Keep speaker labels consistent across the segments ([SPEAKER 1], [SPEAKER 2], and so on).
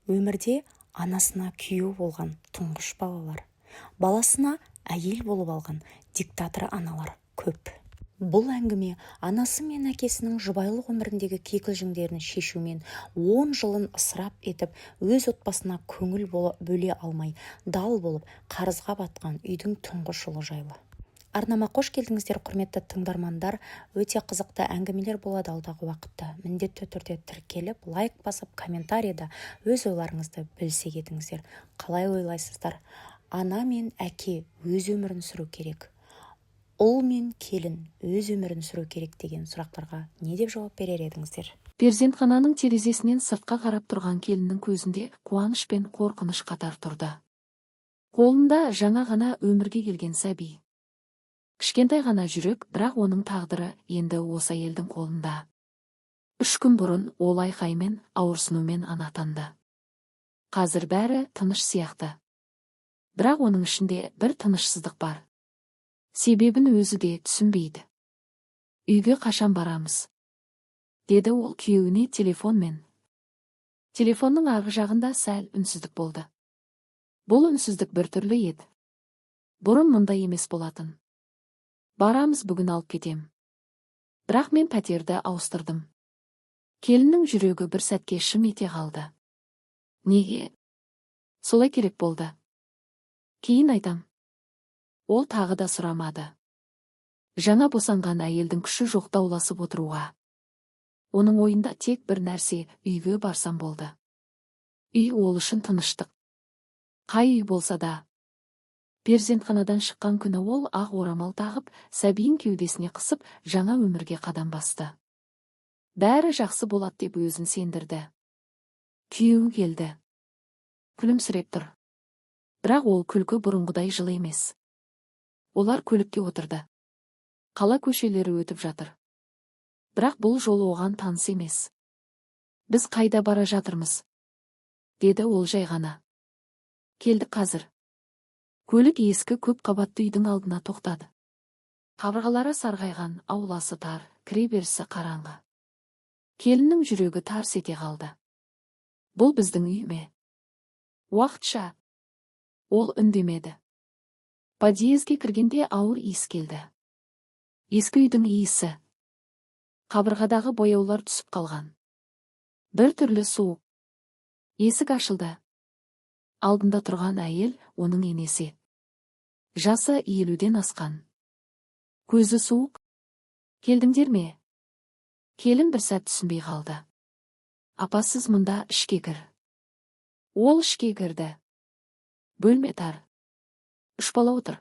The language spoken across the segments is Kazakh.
[SPEAKER 1] Өмірде анасына күйеу болған тұңғыш балалар, баласына әйел болып алған диктатор аналар көп. Бұл әңгіме анасы мен әкесінің жұбайлық өміріндегі кикілжіңдерін шешумен 10 жылын ысырап етіп, өз отбасына көңіл бөле алмай, дал болып, қарызға батқан үйдің тұңғыш ұлы жайлы. Арнама қош келдіңіздер, құрметті тыңдармандар! Өте қызықты әңгімелер болады алдағы уақытта. Міндетті түрде тіркеліп, лайк басып, комментарийда өз ойларыңызды білісе кетіңіздер. Қалай ойлайсыздар, ана мен әке өз өмірін сүру керек, ұл мен келін өз өмірін сүру керек деген сұрақтарға не деп жауап берер едіңіздер?
[SPEAKER 2] Перзентхананың терезесінен сыртқа қарап тұрған келіннің көзінде қуаныш пен қорқыныш қатар тұрды. Қолында жаңа ғана өмірге келген сәби. Кішкентай ғана жүрек, бірақ оның тағдыры енді осы әйелдің қолында. 3 күн бұрын ол айқаймен, ауырсынумен ана атанды. Қазір бәрі тыныш сияқты. Бірақ оның ішінде бір тынышсыздық бар. Себебін өзі де түсінбейді. «Үйге қашан барамыз?» – деді ол күйеуіне телефонмен. Телефонның арғы жағында сәл үнсіздік болды. Бұл үнсіздік біртүрлі еді. Бұрын мұндай емес болатын. «Барамыз, бүгін алып кетем. Бірақ мен пәтерді ауыстырдым». Келіннің жүрегі бір сәтке шым ете қалды. «Неге?» «Солай керек болды. Кейін айтам». Ол тағы да сұрамады. Жаңа босанған әйелдің күші жоқ дауласып отыруға. Оның ойында тек бір нәрсе: үйге барсам болды. Үй ол үшін тыныштық. Қай үй болса да. Перзентханадан шыққан күні ол ақ орамал тағып, сәбиін кеудесіне қысып, жаңа өмірге қадам басты. Бәрі жақсы болады деп өзін сендірді. Күйеуі келді. Күлімсіреп тұр. Бірақ ол күлкі бұрынғыдай жылы емес. Олар көлікке отырды. Қала көшелері өтіп жатыр. Бірақ бұл жол оған таныс емес. «Біз қайда бара жатырмыз?» – деді ол жай ғана. «Келдік қазір». Көлік ескі көп қабатты үйдің алдына тоқтады. Қабырғалары сарғайған, ауласы тар, кіреберісі қараңғы. Келіннің жүрегі тарс ете қалды. «Бұл біздің үй ме?» «Уақытша». Ол үндемеді. Подъезге кіргенде ауыр иіс келді. Ескі үйдің иісі. Қабырғадағы бояулар түсіп қалған. Бір түрлі суық. Есік ашылды. Алдында тұрған әйел оның енесі. Жасы 50-ден асқан. Көзі суық. «Келдіңдер ме?» Келін бір сәт түсінбей қалды. «Апа, сіз мұнда, ішке кір». Ол ішке кірді. Бөлме тар. Үш бала отыр.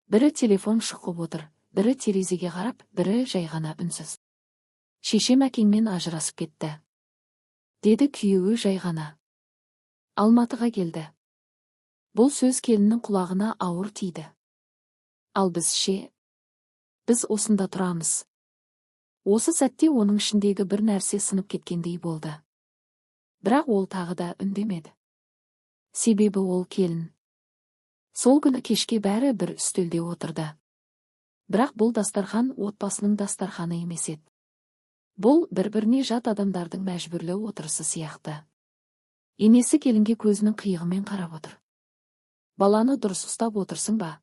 [SPEAKER 2] Бірі телефон шұқып отыр, бірі терезеге қарап, бірі жай ғана үнсіз. «Шешем әкеңмен ажырасып кетті», – деді күйеуі жай ғана. «Алматыға келді». Бұл сөз келіннің құлағына ауыр тиді. «Ал біз ше? Біз осында тұрамыз». Осы сәтте оның ішіндегі бір нәрсе сынып кеткендей болды. Бірақ ол тағы да үндемеді. Себебі ол келін. Сол күні кешке бәрі бір үстелде отырды. Бірақ бұл дастархан отбасының дастарханы емес еді. Бұл бір-біріне жат адамдардың мәжбүрлі отырысы сияқты. Енесі келінге көзінің қиығымен қарап отыр. «Баланы дұрыс ұстап отырсың ба?»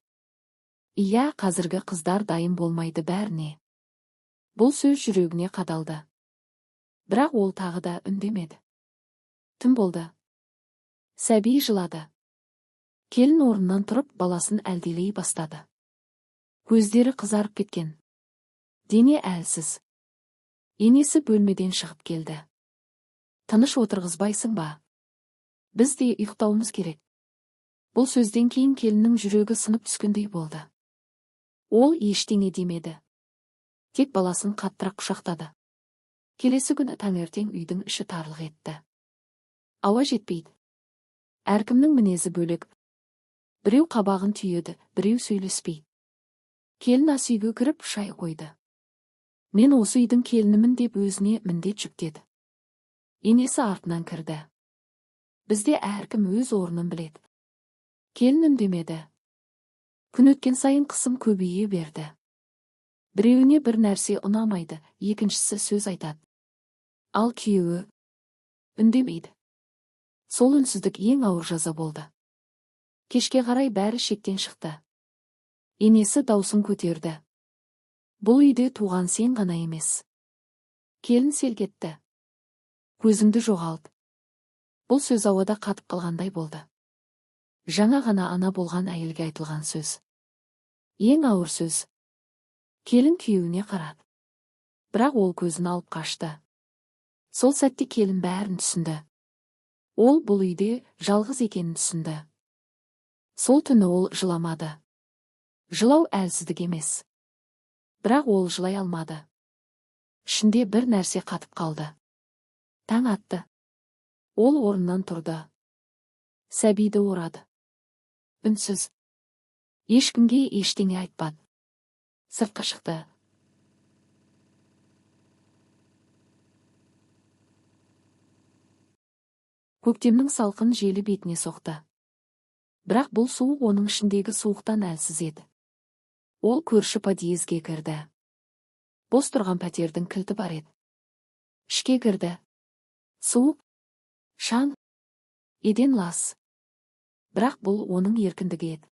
[SPEAKER 2] «Иә, қазіргі қыздар дайын болмайды бәріне». Бұл сөз жүрегіне қадалды. Бірақ ол тағы да үндемеді. Түн болды. Сәби жылады. Келін орнынан тұрып, баласын әлдилей бастады. Көздері қызарып кеткен. Дене әлсіз. Енесі бөлмеден шығып келді. «Тыныш отырғызбайсың ба? Біз де ұйықтауымыз керек». Бұл сөзден кейін келіннің жүрегі сынып түскендей болды. Ол ештеңе демеді. Тек баласын қаттырақ құшақтады. Келесі күні таңертең үйдің іші тарлық етті. Ауа жетпейді. Әркімнің мінезі бөлек. Біреу қабағын түйеді, біреу сөйлеспейді. Келін ас үйге кіріп, шай қойды. «Мен осы үйдің келінімін», – деп өзіне міндет жүктеді. Енесі артынан кірді. «Бізде әркім өз орнын біледі». Келін үндемеді. Күн өткен сайын қысым көбейе берді. Біреуіне бір нәрсе ұнамайды, екіншісі сөз айтады. Ал күйеуі үндемейді. Сол үнсіздік ең ауыр жаза болды. Кешке қарай бәрі шектен шықты. Енесі даусын көтерді. Бұл үйде туған сен ғана емес. Келін селк етті. Көзіңді жоғалт. Бұл сөз ауада қатып қалғандай болды. Жаңа ғана ана болған әйелге айтылған сөз. Ең ауыр сөз. Келін күйеуіне қарады. Бірақ ол көзін алып қашты. Сол сәтте келін бәрін түсінді. Ол бұл үйде жалғыз екенін түсінді. Сол түні ол жыламады. Жылау әлсіздік емес. Бірақ ол жылай алмады. Ішінде бір нәрсе қатып қалды. Таң атты. Ол орнынан тұрды. Сәбиді орады. Үнсіз. Ешкімге ештеңе айтпады. Сыртқа шықты. Көктемнің салқын желі бетіне соқты. Бірақ бұл суық оның ішіндегі суықтан әлсіз еді. Ол көрші подъезге кірді. Бос тұрған пәтердің кілті бар еді. Ішке кірді. Суық, шаң, еден лас. Бірақ бұл оның еркіндігі еді.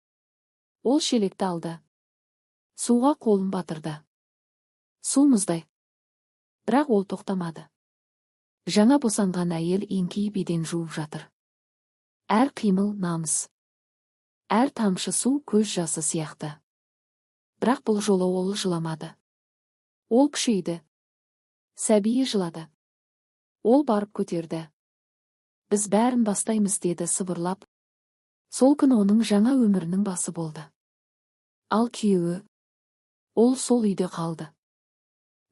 [SPEAKER 2] Ол шелекті алды. Суға қолын батырды. Су мұздай. Бірақ ол тоқтамады. Жаңа босанған әйел еңкейіп еден жуып жатыр. Әр қимыл намыс. Әр тамшы су көз жасы сияқты. Бірақ бұл жолы ол жыламады. Ол күшейді. Сәбиі жылады. Ол барып көтерді. Біз бәрін бастаймыз, деді сыбырлап. Сол күн оның жаңа өмірінің басы болды. Ал күйеуі, ол сол үйде қалды.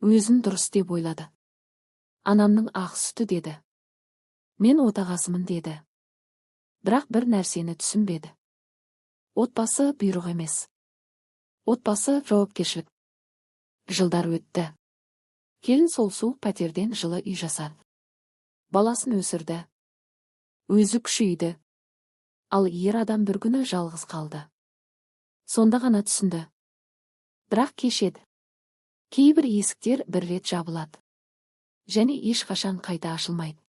[SPEAKER 2] Өзін дұрыс деп ойлады. Анамның ақ сүті деді. Мен отағасымын деді. Бірақ бір нәрсені түсінбеді. Отбасы бұйрық емес. Отбасы жауапкершілік. Жылдар өтті. Келін сол суық пәтерден жылы үй жасады. Баласын өсірді. Өзі күшейді. Ал ер адам бір күні жалғыз қалды. Сонда ғана түсінді. Бірақ кеш еді. Кейбір есіктер бір рет жабылады. Және ешқашан қайта ашылмайды.